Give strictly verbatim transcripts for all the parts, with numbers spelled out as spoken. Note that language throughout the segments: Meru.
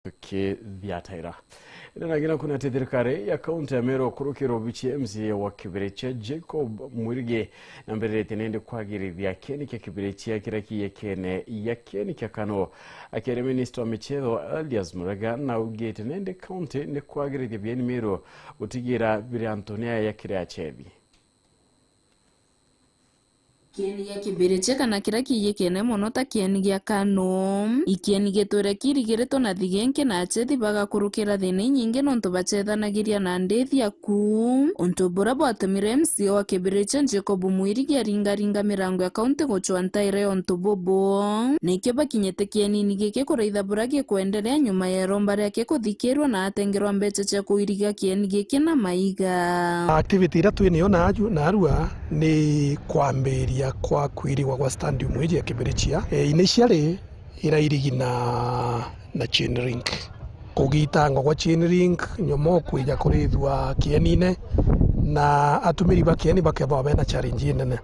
tukithiataira. Indi nangi naku ni ati thirikari ya kaunti ya Meru kurukira obici ya M C A wa Kibirichia Jacob Mwirigi nambiritie nindi kwagirithia kieni kia Kibirichia kiria kiiyekene ya kieni kia Kano. Akiaria minista wa michetho Elias Murega naugite nindi kaunti ni kwagirithia bieni Meru gutigira biri antuni aya kiri achethi. Kieni gia Kibirichia kana kiria kiiyikene mono ta kieni gia Kano. Ikieni gitwire kirigiritwe na thigenki na achethi bagakurukira thina inyingi nontu bachethanagiria na ndithi aku. Untu buria bwatumire M C A wa Kibirichia Jacob Mwirigi aringaringa mirango ya kaunti gucwa ntaira ya untu bubu. Nikio bakinyite kienini giki kuraitha buria gikwenderea nyuma ya iromba riake kuthikirwa na atengerwa mbecha cia kuiriga kieni giki na maiga. Activity iria twi nayo naaju-, narua ni kwambiria kwa kwirigwa gwa stadium iji ya Kibirichia. E, initially irairigi na, na chain link. Kugitangwa gwa chain link, nyuma kwija kurithua kienine, na atumiri ba kieni bakethwa bena challenge inene.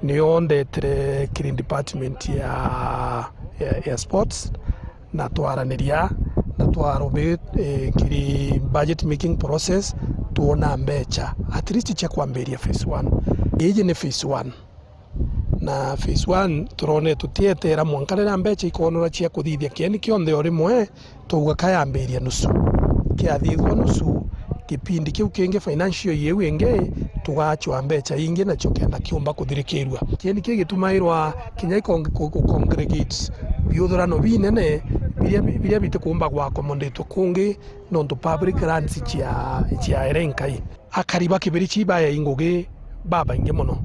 Nio ndetire kiri department ya, ya, ya sports, na twaraniria, na twarobi, eh, kiri budget making process, twona mbecha, at least cia kwambiria phase one. Iji ni phase one. Na phase one turone tutietera mwanka riria mbecha ikonora cia kuthithia kieni kionthe o rimwe, twauga kayambiria nusu. Kiathithua nusu, gipindi kiu kingi financial year iu ingi, tugachwa mbecha ingi nacio kenda kiumba kuthirikirua. Kieni ki gitumairwa kinya ikong-, ku-, ku-, congregate biuthurano binene biria bi-, biria bitikuumba gwa accommodate kungi nontu public lands cia, cia Erenkai. Akari ba Kibirichi ibaei ngugi babaingi mono.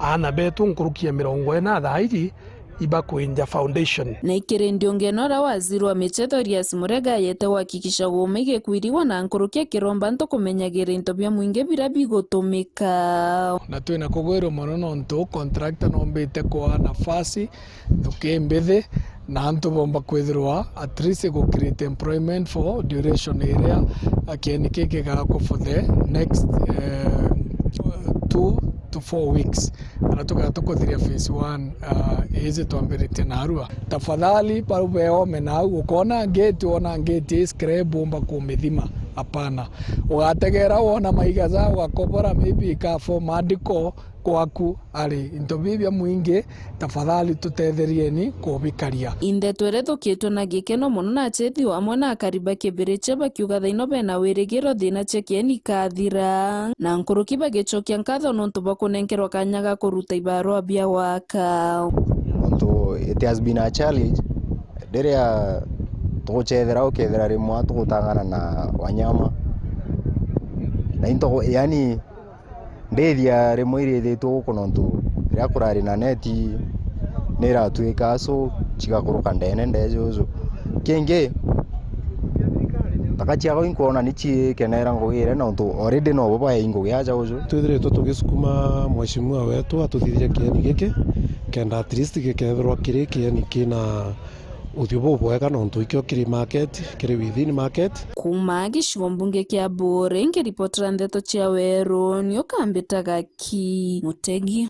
Aana betu nkuruki ya mirongo ina thaa iji ibakwinja foundation. Na ikiri ndiungene uria waziri wa michetho Elias Murega ayete gwakikisha guuma igikwirigwa na nkuruki akiromba antu kumenyagira into bia mwingi biria bigutumika. Na twina kugwirwa mono nontu contractor noombite kwaa nafasi ntuki mbithi, na antu boomba kwithirwa at least gu create employment for duration iria kieni kiki gigakwa for the next, eh, two to four weeks, aria tugaa tukuthiria phase one, ah, iji twambiritie narua. Tafadhali, bau beome nau, ukoona ngeti, wona ngeti i scrap, umba kumithima? Hapana. Ugategera wona maiga ja ugakobora, maybe ika form article, kwaku ari into bibi bia mwingi, tafadhali tutetherieni kubikaria. Inthe twerethukiitwe na gikeno mono na achethi o amwe na akari ba Kibirichia bakiuga thaino bena wirigiro thina cia kieni ikathira, na nkuruki bagicokia nkatho nontu bwa kunenkerwa kanya ga kuruta ibarua bia gwaka. Nontu it has been a challenge, riria tugucethera ukethira rimwe tugutangana na wanyama na into, yani, ndithia rimwe irithitue guku nontu riria kurari na neti niratuika so cigakuruka ndene ndejuju. Kingi, ntaka ciakwa inkwona ni cikenera ngugi iria nontu already nobo baei ngugi aja uju. Twithiritwe tugisukuma mheshimiwa wetu atuthithirie kieni giki kenda at least gikethirwa kiri kieni kina uthiu bubwega nontu ikio kiri market, kiri within market. Kuuma gicigo mbunge kia Buuri, nkiripotera ndeto cia Weru, ni ukambitaga ki Mutegi.